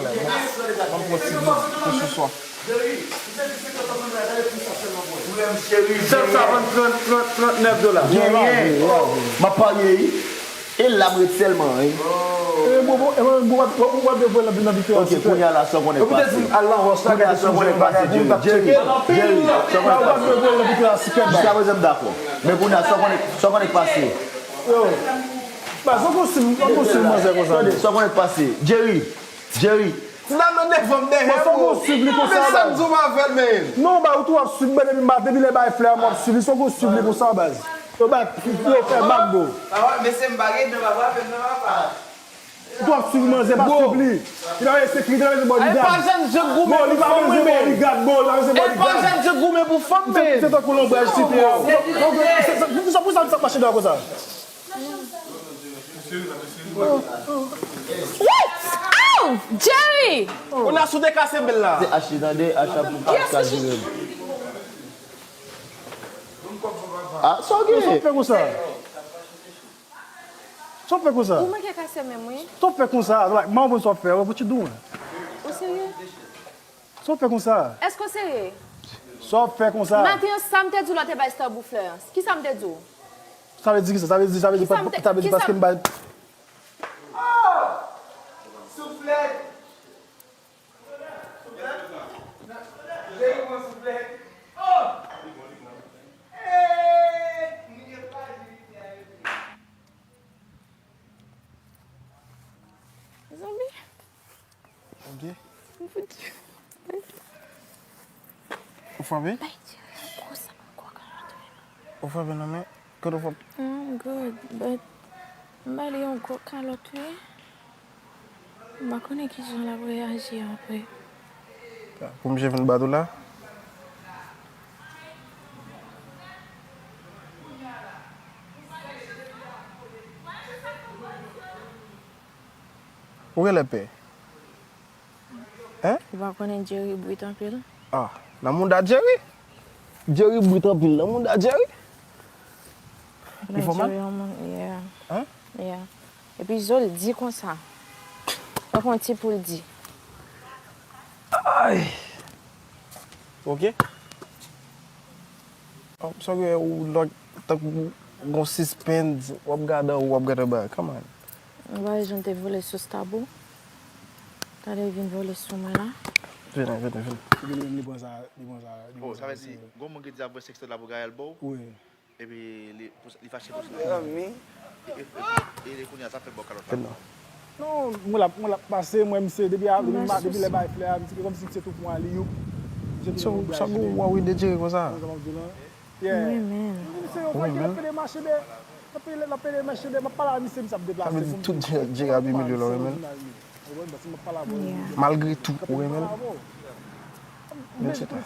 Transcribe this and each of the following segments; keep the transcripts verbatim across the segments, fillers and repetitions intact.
M ap pran ti bit pou sou swa. Sèl sa vann trant, trant, trant nèf dola. Genyen. M ap parye wi. E la m ret sèlman wi. E bon, bon, e bon, bon, bon, bon, bon, bon, nan Victoria. Ok, kounye a la sa w konnen k pase. Kounye a sa w konnen k pase, Jerry. Jerry, Jerry, sa w konnen k pase. Jiskaprezan m dakò. Men kounye a sa w konnen, sa w konnen k pase. Yo, baz, ou gon swiv, ou gon swiv manzè konsa. Tande, sa w konnen k pase. Jerry, Jerry. Nan nan devan m dèyè m. Sa w gon swiv li konsa. Men sa m di w m avè l, men. Non, ba, ou tou w ap swiv, men depi m, depi lè bay flè a, m ap swiv li, sa w gon swiv li konsa, baz. Yo bay, yo fè bab, bro. Mesye m pa gen dwa frape m nan papa. Ou ap swiv manzè, pa swiv li. Li pa bezwen sekirite, li pa bezwen bodyguard. Li pa bezwen bodyguard, bro. Li pa bezwen bodyguard, bro. Li pa bezwen bodyguard. Li pa bezwen goumen pou fanm, men. Se tankou lonbraj site yo. Donk, se, se, pou sa, pou sa, sa mache dwa konsa. Aw! Jerry! Ou nan sou de kase bèl la. Se Ashley, tande, Ashley ap ka jire m. Ah, sa w gen? Sa w fè konsa? Sa w fè konsa? Ou manke kase menm, wi. Sa w fè konsa? Like, man, w konn sa w fè, what you doing? Ou serye? Sa w fè konsa? Èske w serye? Sa w fè konsa? Maten an, sa m te di w la te bay Starboo flè an. Ki sa m te di w? Sa vle di ki sa? Sa vle di, sa vle di, Ki sa m te- sa vle di ki sa paske m- m bay. Souflèt. Souflèt. Jerry pran souflèt. Oh! Eh! Zanmi. Ok. M fouti. Ou frape? Bay Jerry yon gwo sa, yon gwo kalòt, wi. Ou frape nan men? Kote w frape? I'm good, but m ba li yon gwo kalòt, wi. M pa konnen kijan l ap reyaji apre. Pou misye vin bat ou la? Ou genlè pè? Hein? Ou pa konnen Jerry brit anpil? Ah, nan mouda Jerry? Jerry brit anpil nan mouda Jerry? Li fè w mal? Jerry yon moun, yeah. Hein? Yeah. Epi zo l di konsa. Ou konn ti pou l di. Ay! Ok. Sa gen ou lòt tankou gon suspens, w ap gade anwo, w ap gade anba. Come on. Ou pa wè jan l te vole sou Starboo? Talè l vin vole sou mwen la. Vini, vini, vini. Li menm li pran sa, li pran sa. Oh, sa vle di, gon moun ki di ap voye sextoy la pou Gaël ba w, Wi. Epi li, pou, li fache pou sa. E, e, e, e kounye a sa fè bò kalòt la. Non, mwen l ap, mwen l ap pase, mwen misye, depi a, depi ma, depi lè bay flè a, misye kòmsi misye tou pran li, youp. Misye tou pran li. Sa w wè w ede Jerry konsa? Konn sa m ap di w lan? Yeah. Misye yo fè ki l ap pede mache dèyè, l ap pede, l ap pede mache dèyè, m ap pale a misye, misye ap deplase. Sa vle di tout Jerry ap imilye w la, w renmen l? Malgre tou, ou renmen l? Men se ta.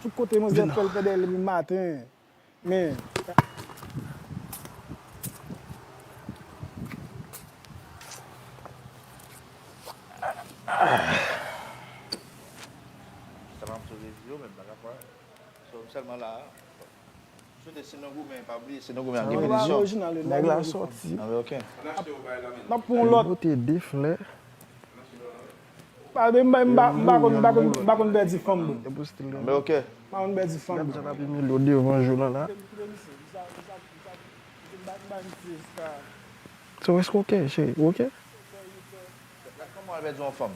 Tout kote manzè fè l fè dèyè l depi maten. Men. Sa pa m sou rezo, men m pa ka fè. So, m sèlman la. Swete si nou goumen, pa bliye, si nou goumen, gen minisyon. Nèg la sòti. Ah, ok. N ap pran yon lòt. Pote de flè. Pa, men m pa, m pa, m pa konn, m pa konn, m pa konn pèdi fanm, bro. Men ok. M pa konn pèdi fanm, bro. Jan ap imilye w devan jou lan la. So, èske w ok, cheri? Ou ok? Gad kòman w al pèdi yon fanm.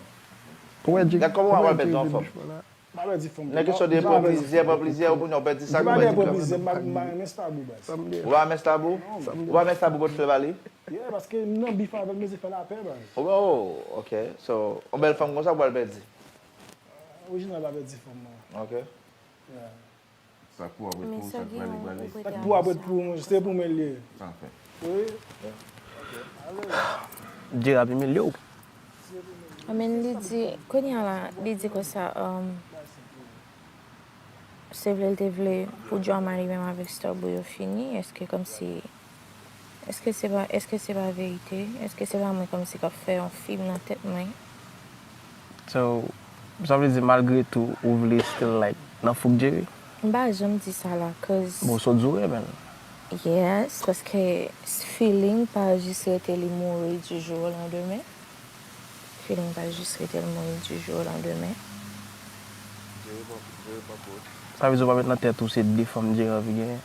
Ou wè Jerry, Gad kòman w al pèdi yon fanm. M pa pèdi fanm. Nan kesyon de pran plizyè, pran plizyè, ou konnen w pèdi sa. M pa gen pran plizyè, m pa, m pa renmen Starboo, baz. Ou pa renmen Starboo? Ou pa renmen Starboo pot flè ba li? Yeah, paske m nan bif avè l, m bezwen fè lapè, baz. Oh, ok. So, yon bèl fanm konsa pou al pèdi. Orijinal pa pèdi fanm, non. Ok. Yeah. Sa k pou apre tou, sa k prale, prale. Sa k pou apre pou mwen, se pou mwen l ye. Sa fè. Wi. Jerry ap imilye w. Amen, li di, kounye a la, li di konsa, um, se vle l te vle pou drama li menm avèk Starboo yo fini, èske kòmsi, èske se pa, èske se pa verite? Èske se pa mwen kòmsi k ap fè yon fim nan tèt mwen? So, sa vle di malgre tou, ou vle still like nan fouk Jerry? M pa janm di sa la, cause Bon, so di w renmen l. Yes, paske feeling pa jis rete li mouri du jour au lendemain. Feeling pa jis rete l mouri du jour au lendemain. Sa vle di w pa met nan tèt ou se de fanm Djeri anvi genyen?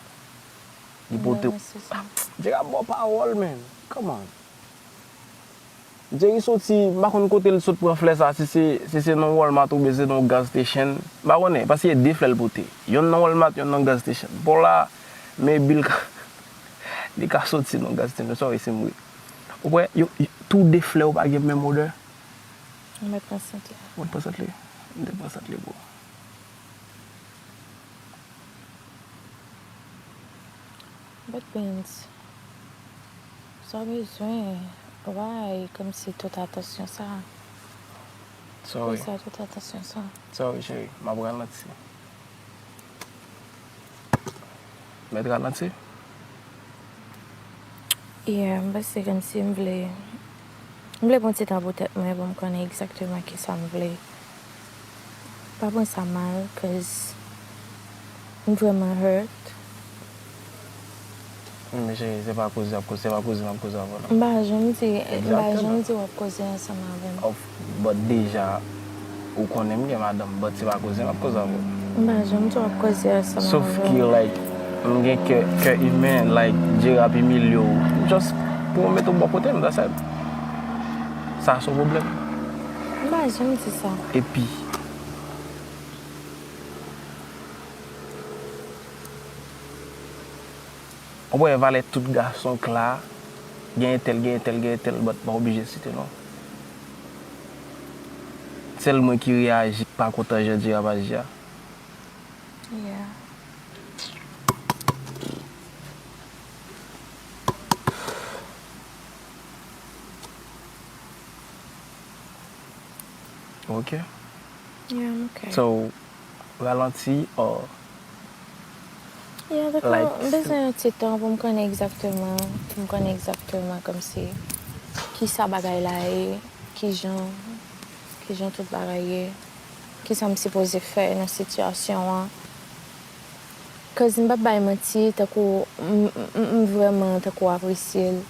Li pote w. Djeri ap ba w pawòl, man. Come on. Djeri soti, m pa konn kote l sot pran flè sa, si se, si se nan Walmart oubyen se nan gas station. M pa konnen, paske e de flè l pote. Yonn nan Walmart, yonn nan gas station. Bon la, men bil ka, li ka soti nan gas station, sorry, si m ri. Ou kwè, yo, yo, tou de flè yo pa gen menm odè? Mwen pran sant li. Mwen pran sant li. Mwen pran sant li, bro. But Beans, sa w bezwen? Why kòmsi tout atansyon sa? Sorry. Pou sa tout atansyon sa? Sorry, cheri. M ap ralanti. Mèt ralanti? Yeah, m panse kòmsi m vle, m vle pran ti tan pou tèt mwen, pou m konnen egzakteman kisa m vle. Pa pran sa mal, cause m vrèman hurt. Men cheri, se pa koze ap koze, se pa koze m ap koze avè w, non. M pa janm di, m pa janm di w ap koze ansanm avè m. Of, but deja, ou konnen m gen madanm, but se pa koze m ap koze avè w. M pa janm di w ap koze ansanm avè m. Sof ki, like, m gen kè, kè imen, like, Djeri ap imilye w. Just pou w mete w bò kote m, that's it. Sa se yon pwoblèm. M pa janm di sa. Epi, ou wè valè tout gason k la, gen entèl, gen entèl, gen entèl, but m pa oblije site non. Sèl mwen ki reyaji, k pa kontan jan Djeri ap aji a. Yeah. Ok. Yeah, I'm okay. So, ralanti or, yeah, dakò, like, m bezwen yon ti tan pou m konnen egzakteman, pou m konnen egzakteman kòmsi kisa bagay la ye, kijan, kijan tout bagay ye, kisa m sipoze fè nan sitiyasyon an. Cause m p ap bay manti, tankou m, m, m, m vrèman tankou apresye l.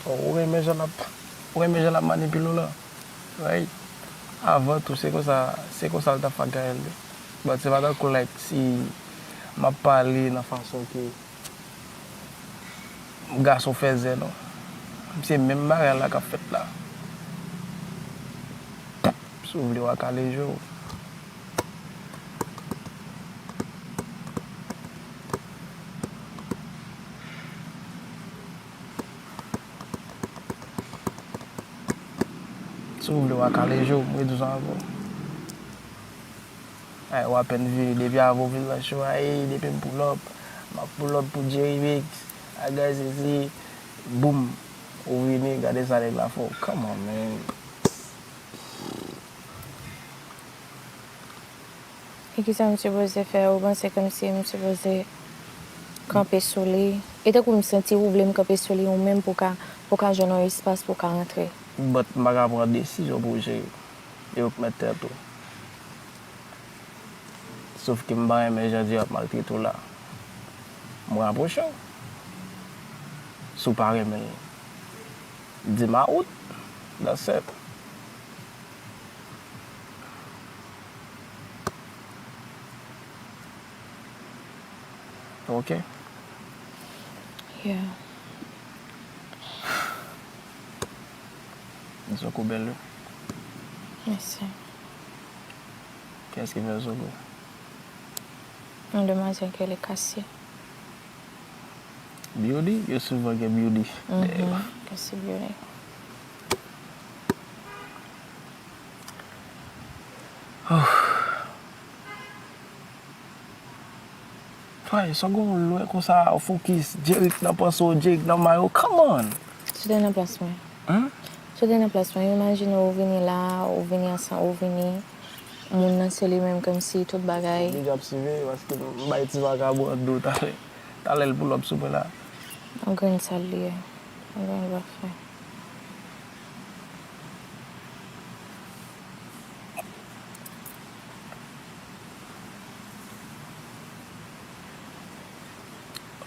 Oh, ou renmen jan l ap, ou renmen jan l ap manipile w la. Right? Avan tou, se konsa, se konsa l t ap fè ak Gaëlle tou. But se pa tankou, like, si m ap pale nan fason ke gason fèzè, non. Se menm bagay la k ap fèt la. Si w vle, w a kale je w. Si w vle, w a kale je w, m redi w sa ankò. Ay, w apèn vini, depi avè w vin nan show a, ey, depi m pull up, m ap pull up pou Jerry Mix, bagay sesi, boum, ou vini, gade sa nèg la fè w. Come on, man. E kisa m sipoze fè? Ou panse kòmsi m sipoze kanpe sou li? E tankou m santi ou vle m kanpe sou li, ou menm pou ka, pou ka jwenn yon espas pou ka rantre. But m pa ka pran desizyon pou w jere. E ou k mèt tèt ou. Sof ke m pa renmen jan Jerry ap maltrete w la. M rapwoche w. Si w pa renmen l, di m out. That's it. Ok. Yeah. Zoko bèl wi. Mèsi. Kiyès ki fè Zoko? Yon demwazèl ki rele Cassie. Beauty? Yo souvan gen Beauty. Mhm. Cassie Beauty. Frè, sa w gen w lwen konsa, w fokis, Jerry k nan panse w, Jerry k nan may ou, come on! Si w te nan plas mwen. Hein? Si w te nan plas mwen, imajine w vini la, w vini ansanm, w vini, moun nan se li menm kòmsi tout bagay. Ou deja ap siveye, paske m bay ti vakabon an do talè. Talè l pull up sou mwen la. Yon grenn sal li ye. Yon grenn bafè.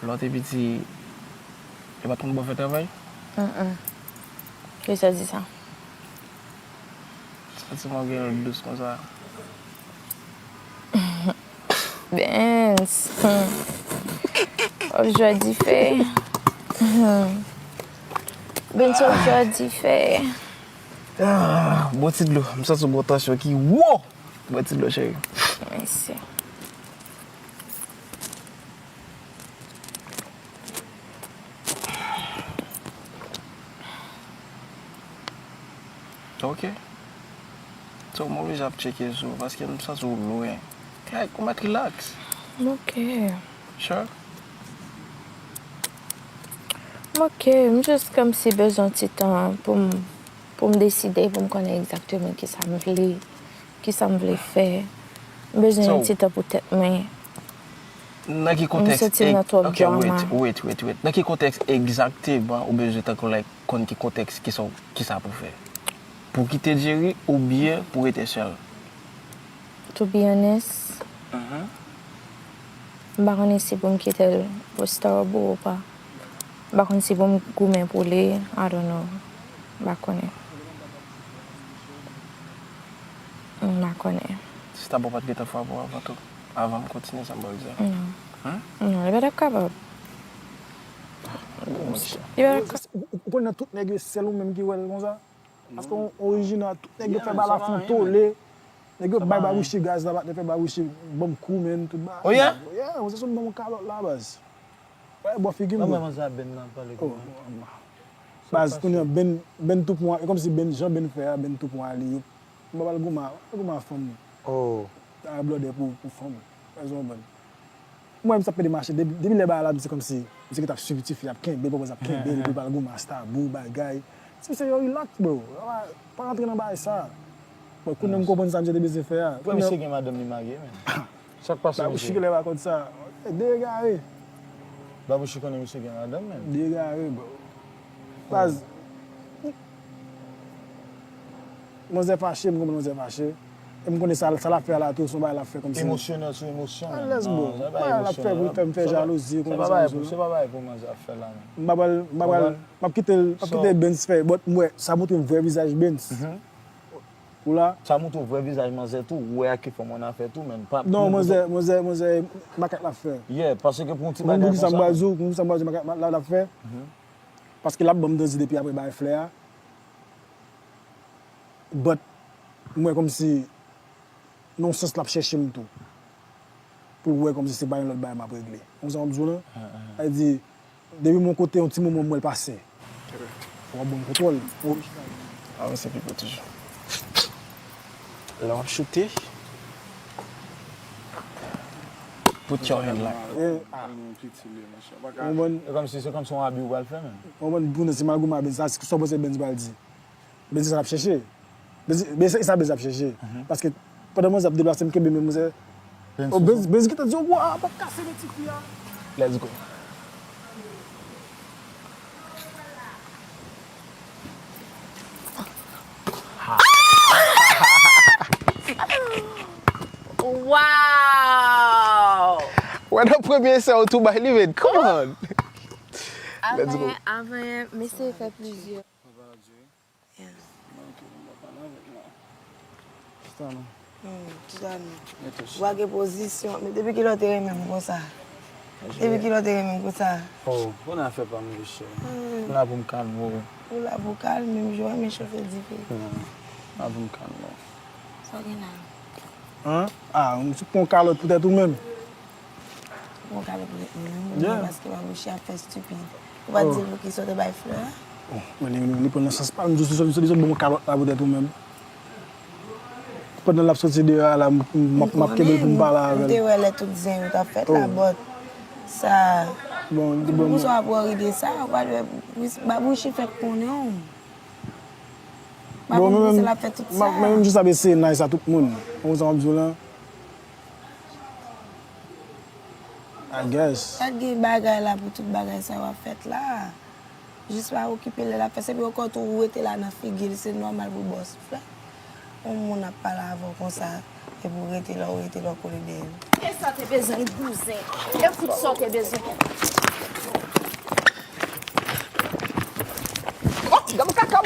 Lè w te piti, yo pa t konn ba w fè travay? Mm, mm. Kisa di sa? Santiman w gen lòt dous konsa. Bens. Hmm. W ap jwe dife. Hmm. Bens, w ap jwe dife. Ah, bon ti dlo. M santi w gen yon tansyon ki wo. Bon ti dlo, cheri. Mèsi. Ok. So, m oblije ap tcheke sou ou, paske m santi w lwen. Like, ou mèt relax. Ok. Sure? Ok, m jis kòmsi bezwen ti tan pou m, pou m deside, pou m konnen egzakteman kisa m vle, kisa m vle fè. M bezwen yon ti tan pou tèt mwen. Nan ki kontèks? M santi m nan twòp drama. Ok, wait, wait, wait, wait. Nan ki kontèks egzakteman ou bezwen tankou, like, konn ki kontèks, kisa, kisa pou fè? Pou kite Jerry oubyen pou rete sèl? To be honest, m pa konnen si pou m kite l pou Starboy ou pa. M pa konn si pou m goumen pou li, I don't know. M pa konnen. M pa konnen. Si Starboy pa t gentan frape w avan tou, avan m kontinye sa m pral di a. Non. Hmm? Non, li pa t ap kapab. Li pa t ap kapab. Ou, ou, ou konnen nan tout nèg yo, sèl ou menm ki wè l konsa? Paske w orijinal, tout nèg yo fè bagay la fon tole. Nèg yo bay Babouchi gaz la, patnè, fè Babouchi ban m kou, men, tout bagay. Oh, yeah? Yeah, se sot ban m kalòt la, baz. Wè, bò figi m. Mwen, manzè a Ben nan pale. Oh, kouman? Baz, kounye a Ben, Ben tou pran, e kòmsi Ben, jan Ben fè a, Ben tou pran alye. M pa pral goumen, pa pral goumen a fanm. Oh. Ta blòdè pou, pou fanm. Wè, sa w konprann. Mwen, m sa pede mache. Depi, depi lè bagay la, misye kòmsi, misye ki t ap swiv tifi, ap kenbe, pwopòz ap kenbe, epi pral goumen a Starboy, bagay. Ti misye yo relax, bro. Pa, pa rantre nan bagay sa. Bon, kounye a m konprann sa misye te bezwen fè a. Frè, misye gen madanm li marye, men. Sa k pase, misye? Babouchi genlè pa konn sa. De egare. Babouchi konnen misye gen madanm, men. De egare, bro. Baz. Manzè fache, m konprann manzè fache. E m konnen sa, sa l ap fè a la tou, se yon bagay l ap fè kòmsi. Emosyonèl sou emosyon, men. Let's go. Bagay l ap fè pou fè m fè jalouzi, konn sa, se pa bagay pou manzè ap fè la, men. M pa pral, m pa pral, m ap kite l, m ap kite Benz fè, but m wè, sa montre m vrè vizaj Benz. Ou la? Sa montre w vrè vizaj manzè tou, ou wè a ki fè w ann afè tou, men pa. Non, manzè, manzè, manzè, makak l ap fè. Yeah, paske pou yon ti bagay konsa. Konn sa m pral di w, konn sa m pral di w, makak l ap fè. Paske l ap ban m danzi depi apre bay flè a. But, m wè kòmsi, nan yon sans, l ap chèche m tou. Pou l wè kòmsi se pa yon lòt bagay m ap regle. Konn sa m ap di w lan? Sa vle di, depi m yon kote, yon ti moman m wè l pase. Fò w ap bon kontwòl. Avanse pi pre toujou. Lè w ap choute, put your hand la. Eh, ah. Ou konprann? E kòmsi, se kòmsi yon abi ou pral fè menm. Ou konprann, pou nou, si m al goumen a Benz, sa, sa w panse Benz pral di? Benz se sa l ap chèche. Benz, Benz se sa Benz ap chèche. Paske pandan manzè ap deplase, m kenbe men manzè. Oh, Benz, Benz gentan di, "Oh, wa, pa kase men tifi a." Let's go. Wow! Wè nan premye esè ou tou bay li, men. Come on. Let's go. Avan, avan, m eseye fè plizyè. Yeah. Ok, nou pa pale avèk nou. Chita non. Hmm, chita non. Mete chita. Ou pa gen pozisyon. Men depi kilè w te renmen m konsa? Depi kilè w te renmen m konsa? Oh, bon afè pa m, monchè. Hmm. M la pou m kalme w. Ou la pou w kalme m, jan w renmen chofe dife. Non, m la pou m kalme w. Sa w gen la? Hein? Ah, ou pran kalòt poutèt ou menm. Bon, ka pou mwen menm, paske Babouchi ap fè estipid. Ou pa t di l poukisa w te bay flè a? Oh, men li, li pran nan sans pa l, m di w, se sòt, se sòt ban mwen kalòt la poutèt ou menm. Pandan l ap soti deyò a la, m, m, m ap, m ap kenbe l pou m pale avè l. M te wè lè tout zen yo t ap fèt la, but sa, bon, bon, poukisa w ap worry de sa? Ou pa t wè Babouchi fèk konnen w. Babouchi se l ap fè tout sa. Men menm jis ap eseye nice a tout moun. Ou konn sa m ap di w lan? I guess. Pa t gen bagay la pou tout bagay sa yo ap fèt la. Jis pa okipe l, lè l ap fè. Se pou yo konn tou rete la nan figi l, se nòmal pou bòs flè. Yon moun ap pale avè w konsa, epi w rete la, w rete la, w kole dèyè l. E sa w te bezwen, bouzen. E fout sa w te bezwen. Oh, gade kaka,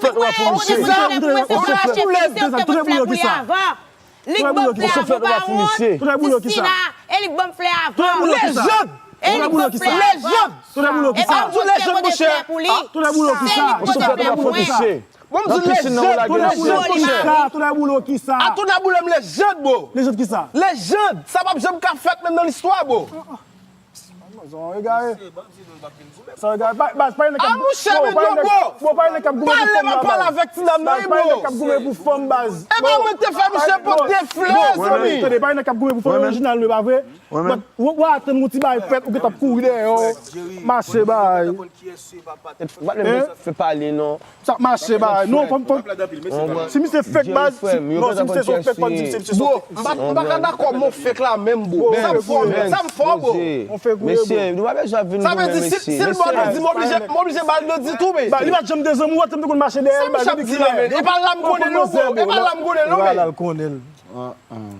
souflèt ou ap fè misye. Ou te konn se mwen te rache plis, se ou te konn fè pou li avan. Li k ban m flè avan, pa wont. Ti Sina, e li k ban m flè avan. Lejand! E li k ban m flè avan. Lejand! E pa mwen ki te mande flè pou li. Se li ki pote flè pou mwen. Bon, m di lejand, lejand, monchè. A tonè boule m lejand, bro. Lejand kisa? Lejand! Sa p ap janm ka fèt menm nan listwa, bro. Sa egare. Sa egare. Baz, pa gen nèg k ap... A, monchè, men bro, bro. Bro, pa gen nèg k ap goumen pou fanm la, baz. Pale, m ap pale avèk ti dam nan, wi, bro. Pa gen nèg k ap goumen pou fanm, baz. E pa mwen te fè misye pote flè, zanmi. Tande, pa gen nèg k ap goumen pou fanm orijinal, nou, e pa vre? But, w, w atann yon ti bagay fèt, ou gentan ap kouri dèyè yo. Mache, bay. Fè pale, non. Sa ap mache, bay. Non, fòm, fòm. Si misye fake, baz, non, si misye se yon fake, pa di misye se yon fake. Bro, m pa, m pa ka dakò, men w fake la menm, bro. Sa m fò, bro. Sa m fò, bro. Mesye, nou pa bezwen ap vin goumen, mesye. Sa vle di, si, si l ba w dandi, m oblije, m oblije ba l dandi tou, mesye. Li pa t janm te zanmi w, w te konn mache dèyè l, bay, li di klè. E pa la m konnen l, non, bro. E pa la m konnen l, non, men.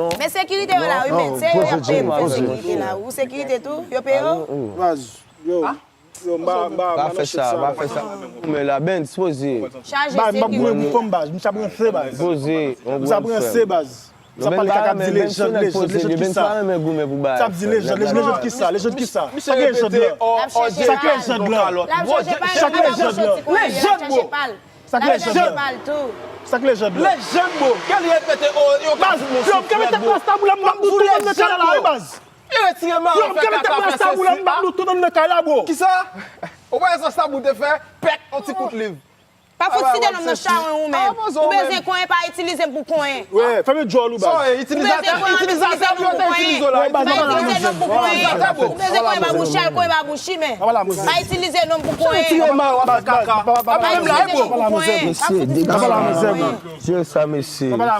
Non. Men sekirite yo la, wi, men se yo y ap peye pou fè sekirite la. Ou sekirite tou? Yo peye w? Baz, yo, yo, m pa, m pa, m pa nan shit sa. Pa fè sa, pa fè sa. Men la, Benz, poze. Chaje sekirite. Baz, m ap goumen pou fanm, baz. Misye ap ranse, baz. Poze, on grenn frè. Misye ap ranse, baz. Sa pale kaka ap di lejand, lejand, lejand kisa? Sa ap di lejand, lejand, lejand kisa? Lejand kisa? Sa k lejand la? Sa k lejand la? Sa k lejand la? Lejand, bro. Sa k lejand la? Lejand, bro. Ke li repete, oh, yo ka di nou sou frè, bro. Yo, m ka mete plas tabou la, m ap nou tout nan kay la, wi, baz. Yo, m ka mete plas tabou la, m ap nou tout nan kay la, bro. Kisa? Ou pa wè sa tabou te fè? Pèk, on ti kout liv. Pa fout site nonm nan chawony ou menm. Ou bezwen konyen, pa itilize m pou konyen. Wi, fèmen djòl ou, baz. Ou bezwen konyen, pa itilize nonm pou konyen. Pa itilize nonm pou konyen. Ou bezwen konyen babouchay, konyen babouchi, men pa itilize nonm pou konyen. Pa itilize nonm pou konyen. Mesye, degaje. Jere sa, mesye. E mwen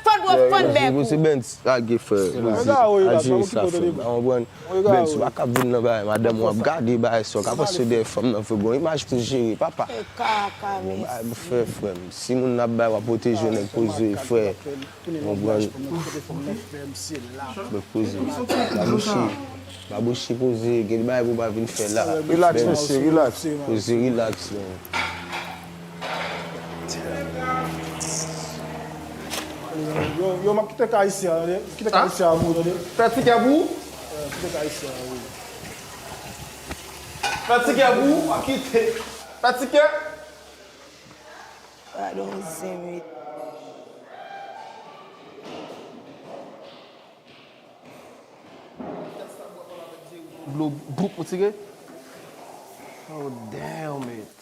fann, mwen fann bèk ou. Mesye Benz, lage frè. Al jere sa, frè. Ou konprann? Benz, ou pa ka vin nan bagay madanm ou ap gade bagay sa, ou ka panse dèyè fanm nan vre, gon imaj pou jere, papa. Gon bagay pou fè, frè m. Si moun nan ap bay, w ap pwoteje w, nèg poze, frè. Ou konprann? Nèg poze. Babouchi, babouchi poze, gen bagay pou w pa vin fè la. Relax, mesye, relax. Poze, relax, man. Yo, yo, m ap kite kay isi a, tande. Kite kay isi a pou ou, tande. Fè tikè pou ou? Fè tikè pou ou, pa kite. Fè tikè. Gadon zen wi. Dlo boup ou tire. Oh, damn it.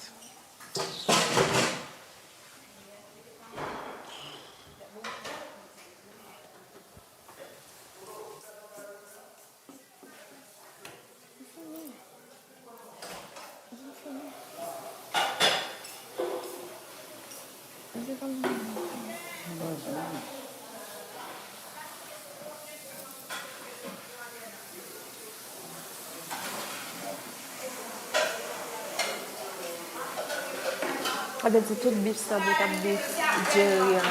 Sa vle di tout bif sa bout ap bif Jerry a.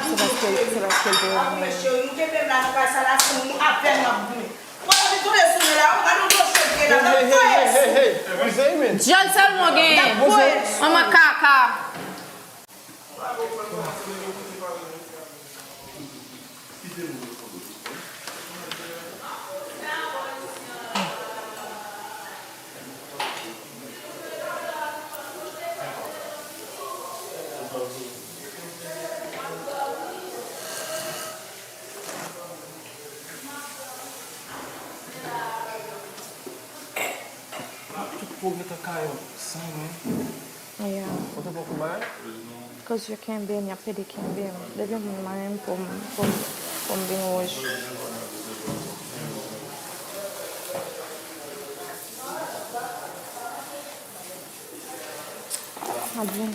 Se paske, se paske l te renmen. Dyòl sèlman w genyen. Manman kaka. Tout pwogrè ta ka yo san mwen. Yeah. Ou te pran kou bay? Koz yo kenbe m, y ap pede kenbe m. Depi m manyen m pou m, pou m, pou m vin wouj. Advin.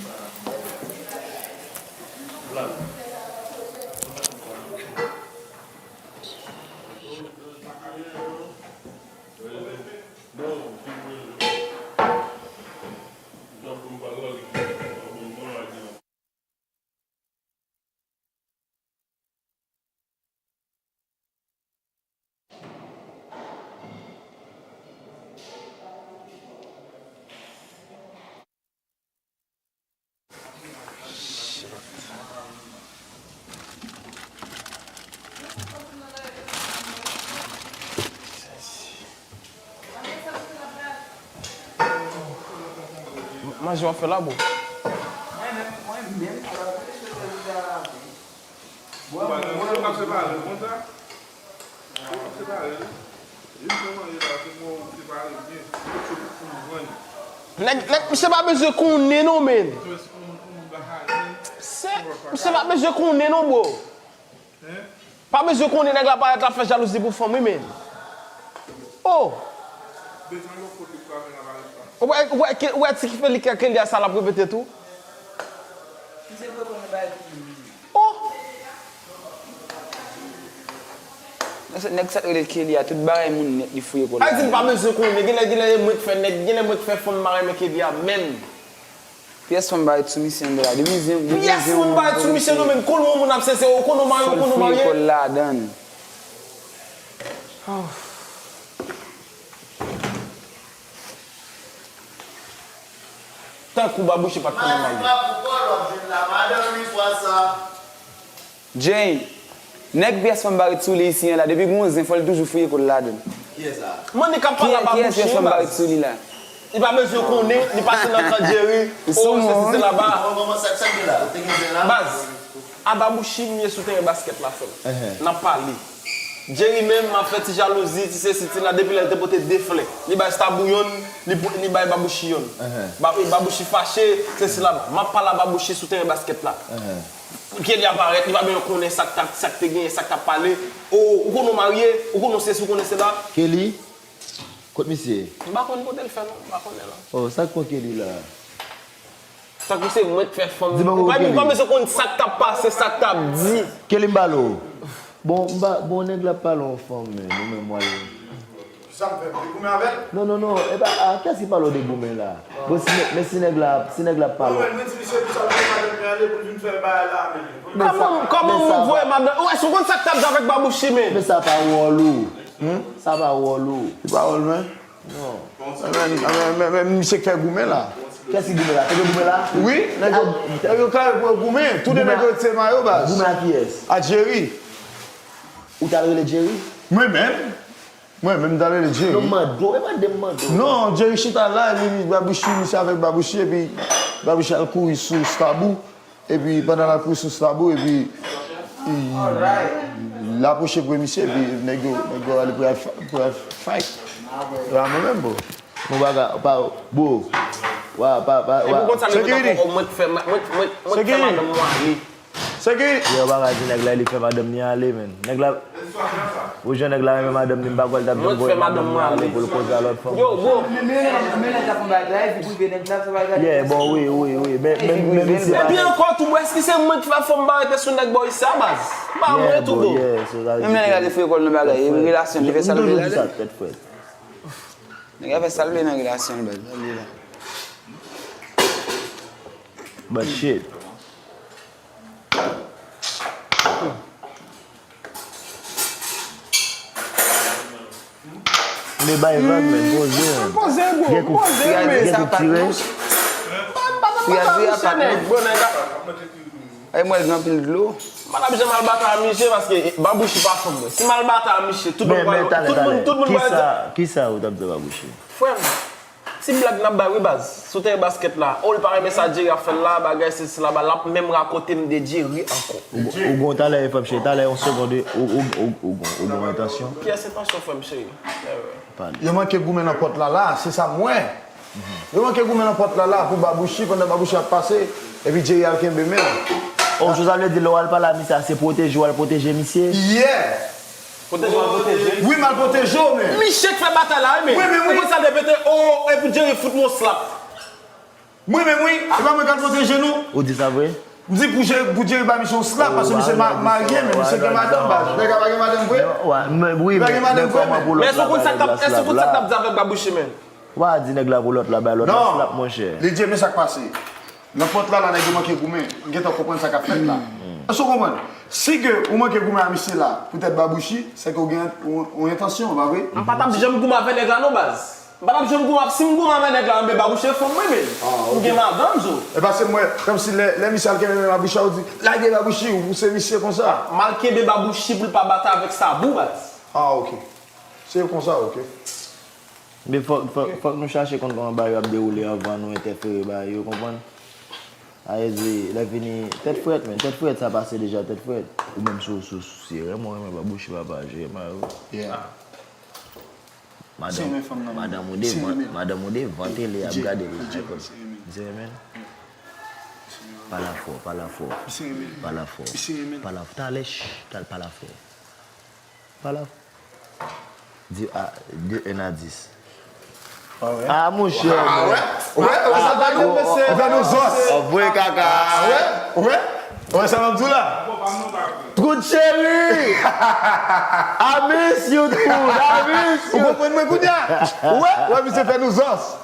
Manje w ap fè la, bro? Mwen menm, mwen menm, ala mwen te fè rezilta la. Ou pa gen moun k ap separe l konsa? Ou ap separe l? Jis nan manje la, se pou w separe l byen. Ou sou pou w vann. Nèg, nèg, misye pa bezwen konnen non, men. Se, misye pa bezwen konnen non, bro. Pa bezwen konnen nèg la parèt l ap fè jalouzi pou fanm, wi, men. Oh! Ou wè, ou wè, ou wè ti ki fè li kè Kelly a sa l ap repete tou? Oh! Nèg sa t rele Kelly a, tout bagay moun nèt li fouye kò l ladan. Sa di m pa bezwen konnen, genlè, genlè e mwen k fè nèg, genlè mwen k fè fanm pa renmen Kelly a menm. Pyès fanm pa ret sou misye anndan la. Depi zen, depi pyès zen moun pa ret sou misye non, menm konnen yon moun ap sensè, ou konnen w marye, ou konnen w marye. Fò l fouye kò l ladan. Tankou Babouchi pa t konnen marye. Jay, nèg pyès fanm pa ret sou li isi an la, depi gen yon zen, fò l toujou fouye kò l ladan. Kiyès la? Mannik ap pale a Babouchi, pyès fanm pa ret sou li la. Li pa bezwen konnen, li pase nan kan Jerry, o, sesi, sela, ba. Kòman, sa, sa k gen la? Ou te gen zen la? Baz, a Babouchi m ye sou teren baskèt la, frè m. N ap pale. Jerry menm ap fè ti jalouzi, ti sesi, ti la, depi lè l te pote de flè. Li bay Stabou yonn, li, li bay Babouchi yonn. Ba, Babouchi fache, sesi, la, ba. M ap pale a Babouchi sou teren baskèt la. Kelly a parèt, li pa bezwen konnen sa k t ap, sa k te genyen, sa k t ap pale. O, ou konnen w marye, ou konnen w sesi, ou konnen sela. Kelly? Kot misye? M pa konn kote l fè non, m pa konnen non. Oh, sa k pran Kelly la? Tankou se mwen k fè fanm. Di m ankò, ou pa, ou pa bezwen konn sa k t ap pase, sa k t ap di. Kelly, m pale w. Bon, m pa, bon, nèg la ap pale yon fanm, men, ou menm w al. Sa m fè, m te goumen avè l? Non, non, non, e pa, a, kiyès ki pale w de goumen la? Bon, si nèg, men si nèg la, si nèg la ap pale w. Mwen, mwen di misye pou sa l voye madanm li ale pou l vin fè bagay la, men. Kòman, kòman moun voye madanm? Ou, èske w konn sa k t ap di avèk Babouchi, men? Men sa pa wòl ou. Sa pa wòl ou. Se pa wòl mwen? Non. Men, men, men, men, men misye k fè goumen la. Kiyès ki goumen la? Te gen goumen la? Wi, nèg yo, nèg yo kare pou yo goumen. Tou de nèg yo retire mayo, baz. Goumen a kiyès? A Jerry. Ou t al rele Jerry? Mwen menm. Mwen menm, m t al rele Jerry. Non, m mande w, e mande m mande w. Non, Jerry chita la, li, li, Babouchi, misye avèk Babouchi, epi Babouchi al kouri sou Stabou. Epi pandan l ap kouri sou Stabou, epi l apwoche pre misye, epi nèg yo, nèg yo ale pou y al fa-, pou y al fight. E pa mwen menm, bro. Mwen pa ka, pa, bro. Wa, pa, pa, wa. Epi w konn sa, nèg yo t ap fè, o, mwen k fè ma-, mwen, mwen, mwen k fè madanm mwen ale. Sekirite. Yo pa ka di nèg la li fè madanm li ale, men. Nèg la, ou jwenn nèg la renmen madanm li, m pa kwè l t ap janm voye madanm li ale pou l koze a lòt fanm. Yo, bro. Men, men, men nèg la fè bagay la, e vi prive nèg la, fè bagay la. Yeah, bon, wi, wi, wi. Men, men, men, men, se pa. Epi ankò tou, bro, èske se mwen ki va fè m barete sou nèg bò isi a, baz? M pa mwen tou, bro. Menm lè nèg la te fouye kò l nan bagay, e relasyon, li fè sa l vle ladan. Nèg la fè sa l vle nan relasyon l, baz. Sa l vle la. But shit. Men bay vag, men, poze, men. Poze, bro, poze, men. Gen kou, gen kou tire. Bro, nèg la. Ay, mwen, gen anpil dlo. M pa t ap janm al batay a misye, paske Babouchi pa fanm mwen. Si m al batay a misye, tout moun pral, tout moun, tout moun pral di. Kisa, kisa ou t ap di Babouchi? Frè m, ti blag n ap bay wi baz, sou teren baskèt la. O, li pa renmen sa Jerry ap fè l la, bagay sesi la, ba, l ap menm rakonte m de Jerry ankò. Ou, ou gon talè, frè m cheri, talè, yon segonn, ou, ou, ou, ou gon, ou gon entansyon? Pyès entansyon, frè m cheri. Yo manke goumen nan pòt la la, se sa m wè. Yo manke goumen nan pòt la la pou Babouchi, pandan Babouchi ap pase, epi Jerry al kenbe men l. Oh, sa vle di lè w al pale a misye a, se pwoteje w al pwoteje misye? Yeah! Pwoteje w al pwoteje? Wi, m al pwoteje w, men. Misye k fè batay la, wi, men. Wi, men, wi. Ou konn sa l te pete, oh, epi Jerry fout m yon slap. Mwen menm wi, e pa mwen k al pwoteje nou. Ou di sa vre? M di pou Jerry, pou Jerry ba misye yon slap, paske misye ma-, marye, men misye gen madanm, baz. Nèg la pa gen madanm vre? Li pa gen madanm vre, men. Men èske w konn sa k t ap, èske w konn sa k t ap di avèk Babouchi, men? Ou pa di nèg la pou lòt la, bay lòt la slap, monchè. Non. Li di, men sa k pase. Nan pòt la, la, nèg yo manke goumen. M gentan konprann sa k ap fèt la. Èske w konprann? Si ke ou manke goumen a misye la, poutèt Babouchi, se ke ou gen yon, yon entansyon, pa vre? M pa t ap janm goumen avèk nèg la non, baz. M pa t ap janm goumen, si m goumen avèk nèg la, anben Babouchi se fanm mwen, men. Ah, ok. M gen madanm, zo. E paske m wè, kòmsi lè, lè misye al kenbe men Babouchi a, ou di, lage Babouchi, ou pouse misye konsa. M al kenbe Babouchi pou l pa batay avèk Sabou, baz. Ah, ok. Se konsa, ok. Men fòk, fòk, fòk nou chache konn kòman bagay yo ap dewoule anvan nou entèfere bagay yo, konprann? Sa vle di, lè fini, tèt frèt, men, tèt frèt, sa pase deja, tèt frèt. Ou menm sou, sou, sou, si renmen, renmen Babouchi, papa, jere mayo. Yeah. Madanm, madanm ou devan, madanm ou devan tele ap gade l la, e konn. Misye renmen l? Pale fò, pale fò. Pale fò. Pale fò. Talè, ch, tal pale fò. Pale fò. Di a, de un à dix. Ah, monchè, men. Ou fè nou zòs. Ou voye kaka. Ou wè? Ou wè sa m ap di w la? Trout cheri! I miss you, Trout! I miss you! Ou konprann mwen kounye a? Ou wè? Ou wè misye fè nou zòs?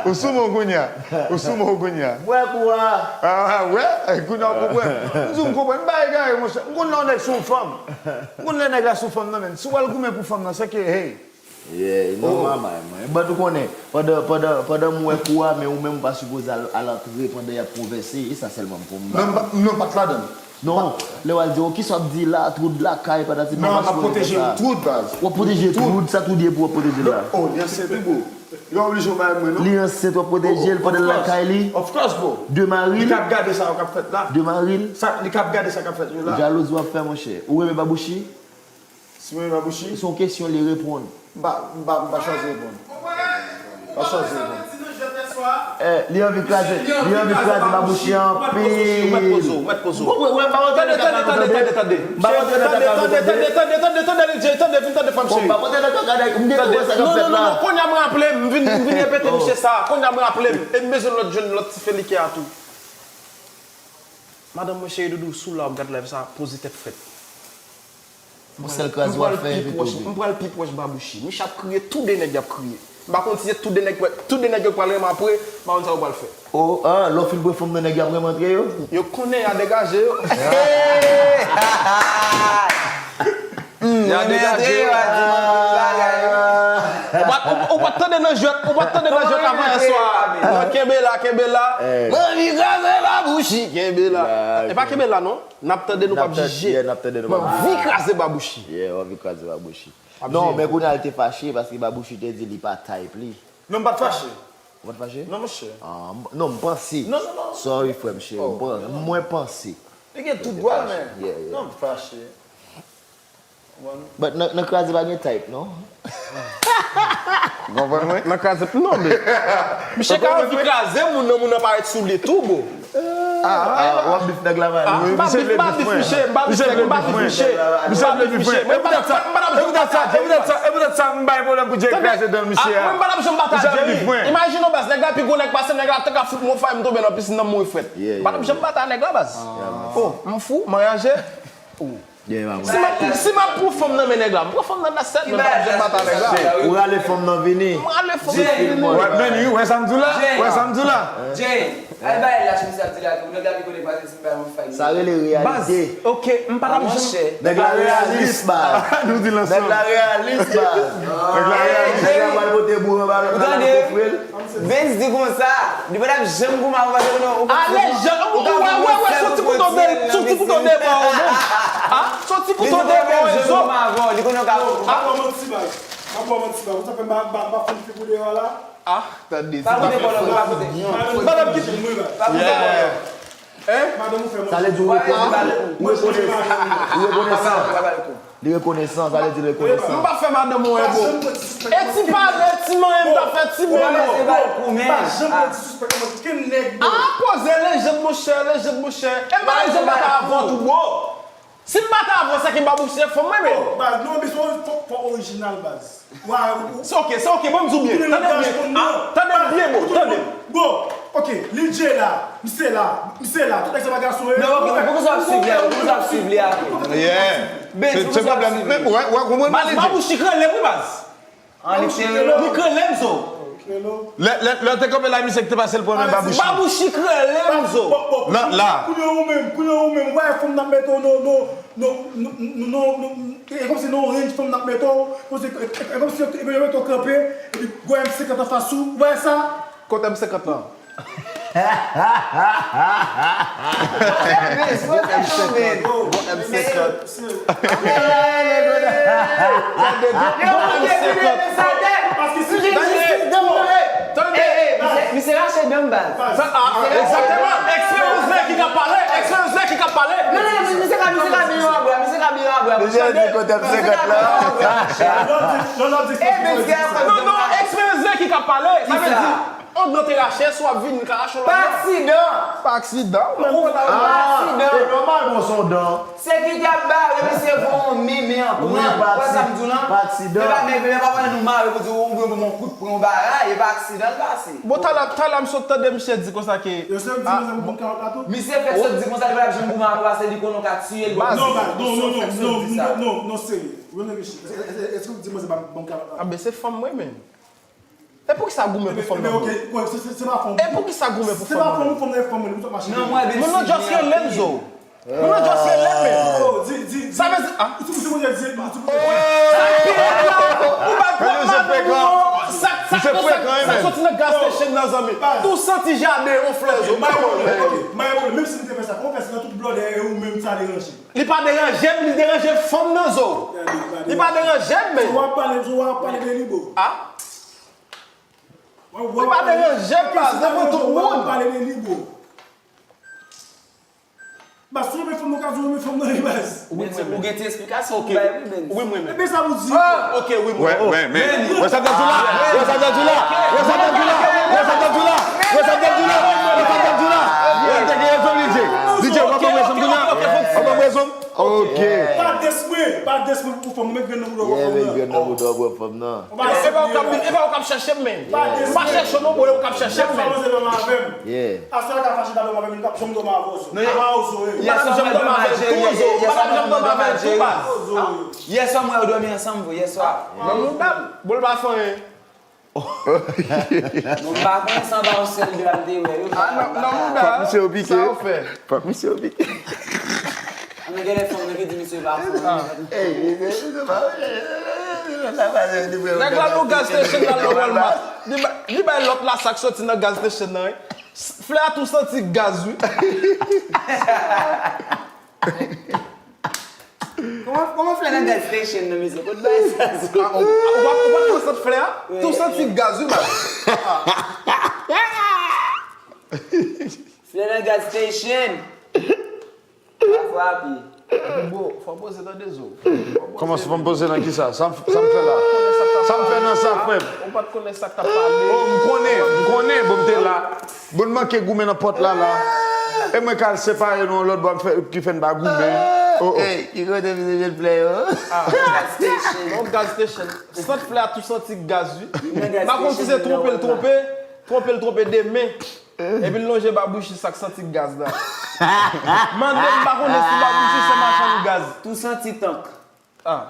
Ou sou mo kounye a. Ou sou mo kounye a. Mwen kou a. Ah, wè? Kounye a w konprann. M di w m konprann. M pa egare, monchè. M konn lè yon nèg sou yon fanm. M konn lè nèg la sou fanm nan, men. Si w al goumen pou fanm nan, se ke, hey. Yeah, non, mamay, mwen. But ou konnen, pandan, pandan, pandan m wè kou a, men ou menm ou pa sipoze al, al antre pandan y ap konvèse. E sa sèlman m konn ba. Non, m pa, non, m pa t ladan l. Non, lè w al di, "Oh, kisa w ap di la, Trout lakay, patati, patata." Non, m ap pwoteje Trout, baz. W ap pwoteje Trout, sa Trout ye pou w ap pwoteje la. Oh, li ansent wi, bro. Li pa oblije yon bagay mwen, non. Li ansent, w ap pwoteje l pandan l lakay li. Of course, bro. De mari l. Li k ap gade sa k ap fèt la. De mari l. Sa, li k ap gade sa k ap fèt yo la. Jalouzi w ap fè, monchè. Ou renmen Babouchi? Si mwen renmen Babouchi? Se yon kesyon li reponn. M pa, m pa, m pa chwazi reponn. M pa chwazi reponn. Eh, li anvi kraze, li anvi kraze Babouchi anpil. Ou mèt poze w, ou mèt poze w. Ou wè, ou wè, m pa rantre nan kaka nou, tande. M pa rantre nan kaka nou, tande. Tande, tande, tande, tande, tande, L J, tande, vin tande frè m cheri. M pa rantre nan kaka, m gen dwe wè sa k ap fèt la. Non, non, non, non, kounye a m raple m, m vin, m vin repete misye sa. Kounye a m raple m. E m bezwen lòt jwenn lòt ti felike a tou. Madanm mwen, cheri doudou, si w la w ap gad live sa, poze tèt frèt. Yon sèl kraze w ap fè, epi tou. M pral pi pwòch Babouchi. Misye ap kriye, tou de nèg y ap kriye. M pa konn si se tou de nèg, tou de nèg yo k pral renmen apre, m pa konn sa yo pral fè. Oh, ah, lè w fin pran fanm nan nèg y ap renmen antre yo? Yo konnen y a degaje yo. Y a degaje yo. Ou pa, ou, ou pa t tande nan jwèt, ou pa t tande nan jwèt avan yè swa. Non, kenbe la, kenbe la. M anvi kraze Babouchi, kenbe la. E pa kenbe la, non. N ap tande nou p ap jije. M anvi kraze Babouchi. Yeah, w anvi kraze Babouchi. Non, men kounye a l te fache paske Babouchi te di li pa type li. Non, m pa t fache. Ou pa t fache? Non, monchè. Ah, m- non, m panse. Non, non, non. Sorry, frè m cheri. M pan- Mwen panse. Li gen tout dwa l, men. Yeah, yeah. Non, m fache. But nan, nan kraze pa gen type, non? Konprann mwen? Nan kraze, non, men. Misye ka anvi kraze moun nan, moun nan parèt sou li tou, bro. Ah, w ap bif nèg la, man. Ah, m pa bif, m pa bif misye, m pa bif nèg, m pa bif misye. M pa bif misye. Mwen, m pa t ap, m pa t ap janm pataje. E poutèt sa, e poutèt sa, m bay pwoblèm pou Jay kraze dan misye a. Mwen, m pa t ap janm pataje, wi. Imajine w, baz, nèg la pi gwo nèg pase m, nèg la te ka fout mwen fay, m tonbe nan pisin nan, m mouri frèt. M pa t ap janm pataje nèg la, baz. Oh, m fou, m anraje. Oh. Si m ap, si m ap pran fanm nan men nèg la, m pran fanm nan nan sèt, men m p ap janm bat avèk la. Ou rale fanm nan vini. M rale fanm nan vini. Wè, men wi, wè sa m di w la? Wè sa m di w la? Jay, al bay lach misye ap di la tou. Nèg la pi konnen pase si m bay yon fay. Sa rele reyalite. Baz, ok, m pa t ap janm. Nèg la reyalis, baz. Nou di l ansanm. Nèg la reyalis, baz. Nèg la reyalis. Nèg la pral pote boure anba, nèg la pral ofri l. Benz di konsa, li pa t ap janm goumen avè w paske konnen ou konn. Ale, jan, ou wè, wè, wè, se yon ti kouto de, se yon ti kouto de bò, non? Ah, se yon ti kouto de bò, e zo. Li konnen w ka. M ap ba w manti, baz. M ap ba w manti, baz. Ou sa fè m pa, m pa, m pa fin figure a la? Ah, tande. Pa koute kòlòm, pa koute. Madanm ki. Pa koute kòlòm. Hein? Madanm ou fè manti. Sa vle di ou rekonesan. Ou rekonesan. Ou rekonesan. Li rekonesan, sa vle di li rekonesan. M pa fè madanm ou enbo. E ti pale, ti manyen m ta fè, ti menm. Pa janm pran disrespect nan men okenn nèg, bro. Ah, poze lejand, monchè, lejand, monchè. E m pa t ap janm bat avè w tou, bro. Si m bat avè w, se ke m pa bouche fanm mwen, men. Oh, baz, non, men fò, fò, fò orijinal, baz. Se ok, se ok, ban m di w byen. Tande m byen. Ah, tande m byen, bro. Tande m. Bro, ok, Lil Jay la, misye la, misye la, tout nèg sa pa gason yo ye. Non, ok, men poukisa w ap swiv li a? Poukisa w ap swiv li a? Yeah. Se, se pwoblèm. Men, wè, wè, konprann. Baz, Babouchi k rele m, wi, baz. Li k rele m, zo. Lè, lè, lè w te kanpe la, misye ki te pase l premye, Babouchi. Babouchi k rele m, zo. La, la. Kounye a ou menm, kounye a ou menm, wè fanm nan mete w, non, non. Non, non, non, non, non, e kòmsi nan yon range fanm nan mete w, kòmsi, e, e, e kòmsi yo, yo mete w kanpe, epi gwo M senkant anfas ou, ou wè sa? Kote M senkant lan? Gwo M senkant, gwo M senkant. Tande, gwo, gwo M senkant. Paske si Tande, tande. Misye rache dan baz. Sa, ah, ah, egzakteman. Eksperyans la ki ka pale. Eksperyans la ki ka pale. Non, non, non, misye ka, misye ka byen abwa, misye ka byen abwa. Misye di kote M senkant lan. Non, non, eksperyans la ki ka pale. Sa vle di, Yon dan te rache, si w ap vini, l ka rache yon lòt dan. Pa aksidan! Pa aksidan, ou menm. Ou pa aksidan. E nòmal, bon, se yon dan. Se ki te ap bare misye voye yon men, men an pran. Ou wè sa m di w lan? Pa aksidan. Men pa, men, men pa pale nou mare pou di ou, ou, ou, ou, yon kout pwen, yon bagay, e pa aksidan l pase. Bon, talè, talè m sot tande misye di konsa ke. Yo se di konsa pou moun ka ap la tou. Misye fèk sot di konsa, li pa t ap janm goumen avè w, paske li konnen w ka tiye l. Non, non, non, non, non, serye. Reflechi. Èske, èske, èske w di mwen se pa bon kalòt la? A, men se fanm mwen menm. E poukisa goumen pou fanm nan vre? E poukisa goumen pou fanm nan vre? Moun nan just rele m zo. Moun nan just rele m men. Sa vle di, ah. Sa pire la, ou pa pran madanm ou non. Sa, sa, sa, sa soti nan gas station nan, zanmi. Tou santi jaden, yon flè zo. Menm si m te fè sa, kòman fè se nan tout blòdè e ou menm sa deranje? Li pa deranje m, li deranje fanm nan zo. Li pa deranje m, men. Ou ap pale, ou ap pale de li, bro. Ah? Li pa deranje m, baz, devan tout moun. Ou ap pale de li, bro. Baz, si w renmen fanm nan, ou ka di w renmen fanm nan, wi, baz. Ou gen ti esplikasyon pou bay, wi, Benz. Wi, mwen menm. Ebyen, sa pou di. Ah, ok, wi, mwen. Wè, wè, men. Wè sa k ap di la? Wè sa k ap di la? Wè sa k ap di la? Wè sa k ap di la? Wè sa k ap di la? Wè sa k ap di la? Wè, te gen rezon, li di. Li di, w ap pran rezon kounye a? W ap pran rezon? Ok. Pa des mwen, pa des mwen pou fanm, met grenn nan bouda w pran fanm nan. Yeah, met grenn nan bouda w pran fanm nan. E pa ou k ap, e pa ou k ap chèche m, men. M pa chèche w non, bro, e ou k ap chèche m, men. Yeah. Aswè a ka fache ta dòmi avè m, li p ap janm dòmi avè w, zo. Madam janm dòmi avè l tou, zo. Madam janm dòmi avè l tou, baz. Yèswa mwen yo dòmi ansanm, vre, yèswa. Nan mouda m, bon, l pa fè anyen. Bon, m pa konnen si anba yon sèl dra m te wè yo. Ah, nan, nan mouda. Fòk misye yo pike. Sa yo fè? Fòk misye yo pike. Ann gen lè fanm nan ki di misye pa fè anyen. Nèg la nan gas station la nan Walmart. Li ba-, li bay lòt la sa k soti nan gas station nan, wi. Flè a tou santi gaz, wi. Kòman, kòman flè nan gas station nan, mesye? Kot bay sa soti? Ah, ou, ou pa, ou pa konn sant flè a? Tou santi gaz, wi, baz. Flè nan gas station. Pa frape. Epi, bro, fò poze tande zo. Kòman fò m poze nan kisa? Sa m, sa m fè la? Sa m fè nan sa, frè m? Ou pa t konnen sa k t ap pale. Oh, m konnen, m konnen, bon, m te la. Bon, m manke goumen nan pòt la, la. E mwen k al separe nou yon lòt bò, m fè, ki fè n pa goumen. Oh, oh. Ey, ki kote misye jwenn flè yo? Ah. Gas station. Non, gas station. Sant flè a tou santi gaz, wi. M pa konn si se twonpe l twonpe, twonpe l twonpe de men. Epi l lonje babouchi sa k santi gaz la. Mande m, m pa konnen si babouchi se machann gaz. Tou santi tank. Ah.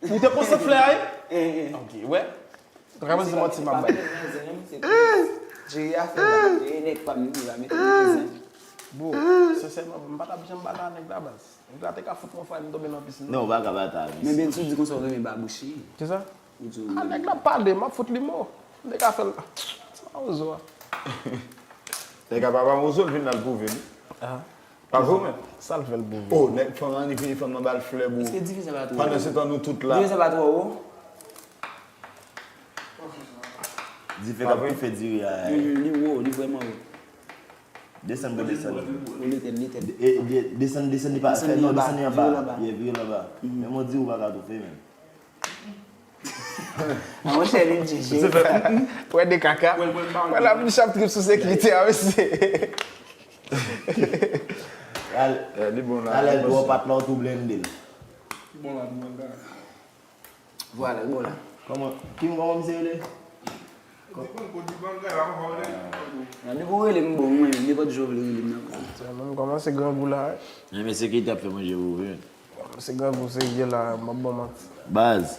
Ou te konn sant flè a, wi? Eh, eh. Ok, wè. Ou ka panse manti m ap bay. Jere afè la. E nèg pa m li la, mete m nan zen. Bro, sensèman, m pa t ap janm bata nèg la, baz. Nèg la te ka fout mwen fwa, m tonbe nan pisin. Non, ou pa ka bata, mesye. Men Benzo di konsa ou renmen babouchi. Kisa? Ou di ou renmen. Ah, nèg la pale, m ap fout li mo. Nèg la fè l. Sa ozo a. Nèg la pa ba ozo, l vin la l pwouve m. Ah. Pa vre ou menm? Sa l fè l pou ou? Oh, nèg fanm nan, li vini fanm nan ba l flè pou ou. Èske dife sa pa twò wo? Pandan se tan nou tout la. Dife sa pa twò wo? Dife k ap toufe diri a. Mhm, li wo, li vrèman wo. Desann pou desann. Ou li tèt, li tèt. E, de-, desann, desann, li pa fè, non, desann li anba. Vire l anba. Yeah, vire l anba. Mhm. Men mwen di ou pa ka toufe menm. Ah, monchè, li djije. Wè de kaka. Wè la, vin chap trip sou sekirite a, mesye. Talè, talè, dwo pat la, ou tou blende l. Bon la, bon la. Vwala, bon la. Kòman, Kim, kòman misye rele? Nan depi ou rele m bon, mwen, nenpòt jan ou vle rele m nan. Tèlman m kòmanse grangou la, wi. Men mesye ki t ap fè manje pou ou, wi. Se grangou serye la, m ap bon manti. Baz,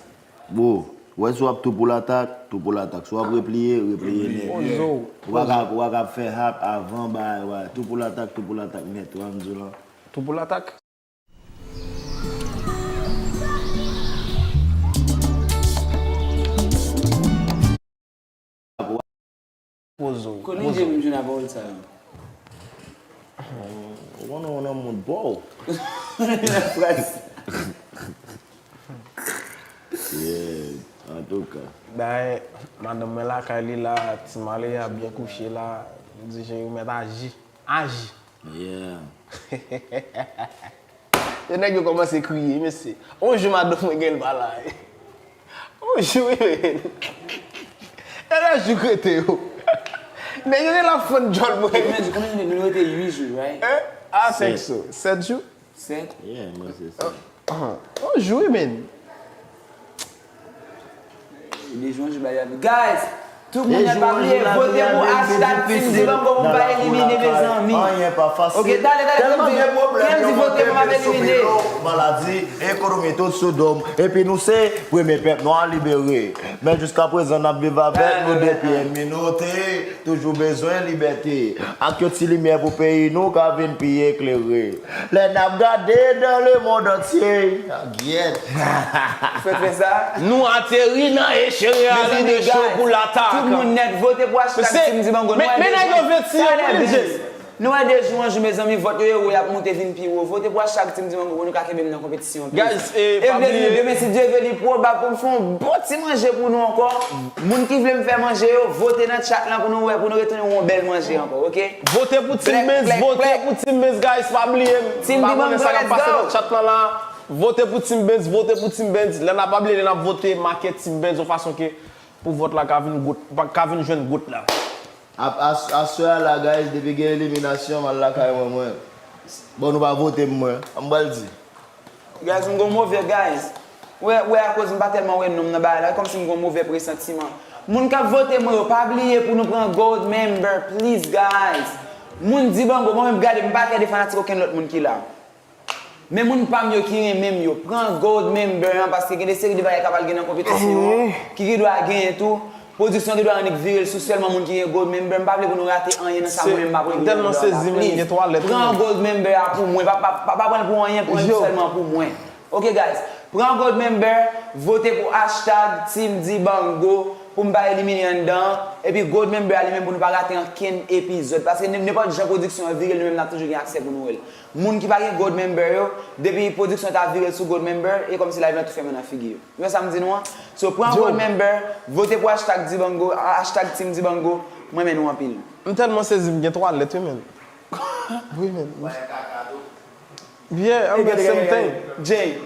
bro, ou wè si w ap tou pou latak, tou pou latak. Si w ap repliye, repliye nèt. Ou pa ka, ou pa ka fè hap avan, ba, tou pou latak, tou pou latak nèt, ou wè m di w lan. Tou pou latak. Poze w. Kote w jwenn avè w sa yo? Ou konnen w nan moun pa w. Fraz. Yeah, antouka. Dayè, madanm mwen lakay li la, ti male a byen kouche la, m di cheri, ou mèt aji. Aji. Yeah. E nèg yo kòmanse kriye, mesye. On jou madanm mwen gen l pa la. On jou, wi, men. E lè jou k rete yo. Nèg yo gen la fann djòl mwen. Konbyen, konbyen jounen nou rete? Uit jou, right? Eh? I think so. Sèt jou? Sèt? Yeah, mwen se sa. On jou, wi, men. Guys, tout moun nèt pa bliye vote pou hashtag Team Dibango pou m pa elimine, mezanmi. Anyen pa fasil. Ok, talè, talè, Kendy, Kendy vote pou m pa elimine. Maladi, ekonomi tout sou do m. Epi nou se premye pèp nwa libere. Men jiskaprezan n ap viv avèk nou depi ènmi nou te toujou bezwen libète. Ak yon ti limyè pou peyi nou ka vin pi eklere. Lè n ap gade dans le monde entier. Gyèt. Fè fè sa. Nou ateri nan echelon de cho pou latak. Tout moun nèt vote pou hashtag Team Dibango. Nou wè de jou. Nou wè de jou an jou, mezanmi, vòt yo ye wo, y ap moute vin pi wo. Vote pou hashtag Team Dibango pou nou ka kenbe m nan konpetisyon. Guys, e pa bliye. Demen, si Dye vle, li pwobab pou m fè yon bon ti manje pou nou ankò. Moun ki vle m fè manje yo, vote nan chat lan pou nou wè, pou nou retounen yon bèl manje ankò, ok? Vote pou Team Benz, vote pou Team Benz, guys, pa bliye. M pa konnen sa k ap pase nan chat lan la. Vote pou Team Benz, vote pou Team Benz. Lè n ap, pa bliye, lè n ap vote, make Team Benz yon fason ke pou vòt la ka vin gout, ka vin jwenn gout la. Aswè a la, guys, depi gen eliminasyon, m al lakay mwen, mwen. Bon, nou pa vote m, mwen. An m pral di. Guys, m gon move, guys. Ou wè, ou wè, akoz m pa tèlman wè nonm nan bagay la, kòmsi m gon move presantiman. Moun k ap vote mwen yo, pa bliye pou nou pran gold member, please, guys. Moun Dibango, mwen menm, gade, m pa kè de fanatik okenn lòt moun ki la. Men moun pa m yo ki renmen m yo, pran gold member an, paske gen de seri de bagay k ap al gen nan konpetisyon an, ki gen dwa genyen tou. Pwodiksyon gen dwa annik vire l sou sèlman moun ki gen gold member. M pa vle pou nou rate anyen nan sa mwen menm m ap regle nan dòla. Please, pran gold member a pou mwen. Pa, pa, pa, pa pran l pou anyen, pran l sèlman pou mwen. Ok, guys, pran gold member, vote pou hashtag Team Dibango pou m pa elimine anndan an. Epi gold member a li menm pou nou pa rate ankenn epizòd. Paske nenpòt jan pwodiksyon an vire l, nou menm n ap toujou gen aksè pou nou wè l. Moun ki pa gen gold member yo, depi pwodiksyon ta vire l sou gold member, e kòmsi live lan tou fèmen nan figi yo. Ou wè sa m di nou an? So, pran gold member, vote pou hashtag Dibango, hashtag Team Dibango, mwen renmen nou anpil. M tèlman sezi, m gen twa lèt, wi, men. Wi, men. Yeah, I'm the same thing. Jay,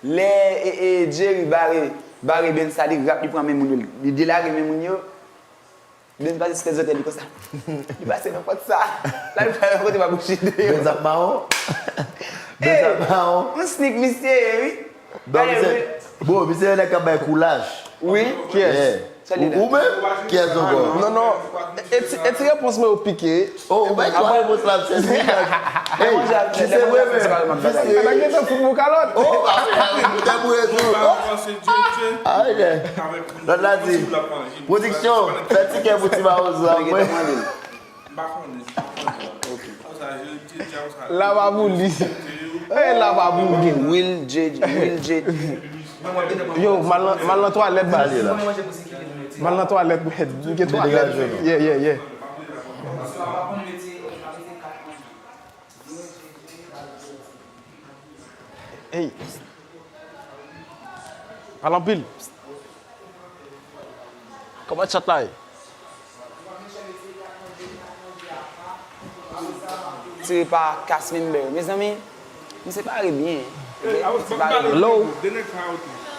lè e, e, Jerry bare, bare Benz sa, li rap, li pran men moun yo, li delage men moun yo. Benz pa jis fè zòtèy li konsa. Li pase nan pòt sa. La li pral nan kote pa bouchi deyò. Benz ap mawon. Benz ap mawon. Yon sneak misye ye, wi. Bon, misye, bon, misye yon nèg k ap bay koulaj. Wi. Kiyès? Ou menm? Kiyès ankò? Non, non. E ti, e ti repons mwen yo pike. Oh, ou bay twa repons la, se si. Hey, si se vre menm. Misye. Sa gentan fout mwen kalòt. Oh, ba, ou te pou rezon. Ay, lè. Lòt la di, pwodiksyon, fè tikè pou ti mawozo a mwen. La pa pou li. Ey, la pa pou li. Will J, Will J. Yo, m al nan, m al nan twalèt, baz. M al nan twalèt, mèd. M gen twalèt. Yeah, yeah, yeah. Ey. Pale anpil. Kòman chat la ye? Tire pa cast member. Mezanmi, m separe byen. Hello.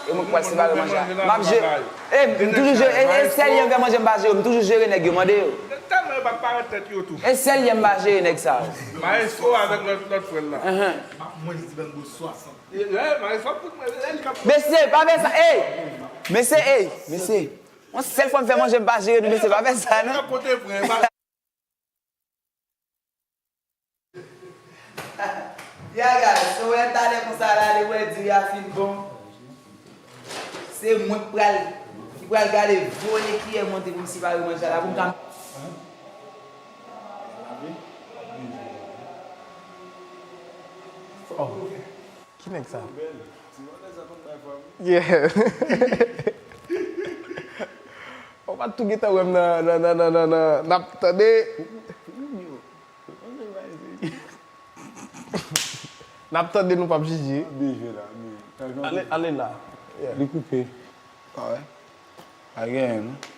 E mwen k pral separe manje a. M ap jere. E m toujou jere. E, e sèl yè m fè manje m pa jere. M toujou jere nèg yo, mande yo. E sèl yè m pa jere nèg sa yo. Maestro avèk lòt, lòt frè l la. Mwen di Bengo swasant. Mesye, pa fè sa. Ey! Mesye, ey! Mesye. Yon sèl fwa m fè manje, m pa jere nou, mesye, pa fè sa, non. Yeah, guys, so, wè, talè konsa la, li wè diri a fin bon. Se mwen k pral, ki pral gade voye kiyè monte pou m separe manje a la, pou m ka. Oh. Ki nèg sa? Yeah. Ou pa t tou gentan wè m nan, nan, nan, nan, nan, nan, n ap tande. N ap tande, nou p ap jije. Ale, ale la. Yeah. Li koupe. Pa wè? Pa gen anyen, non.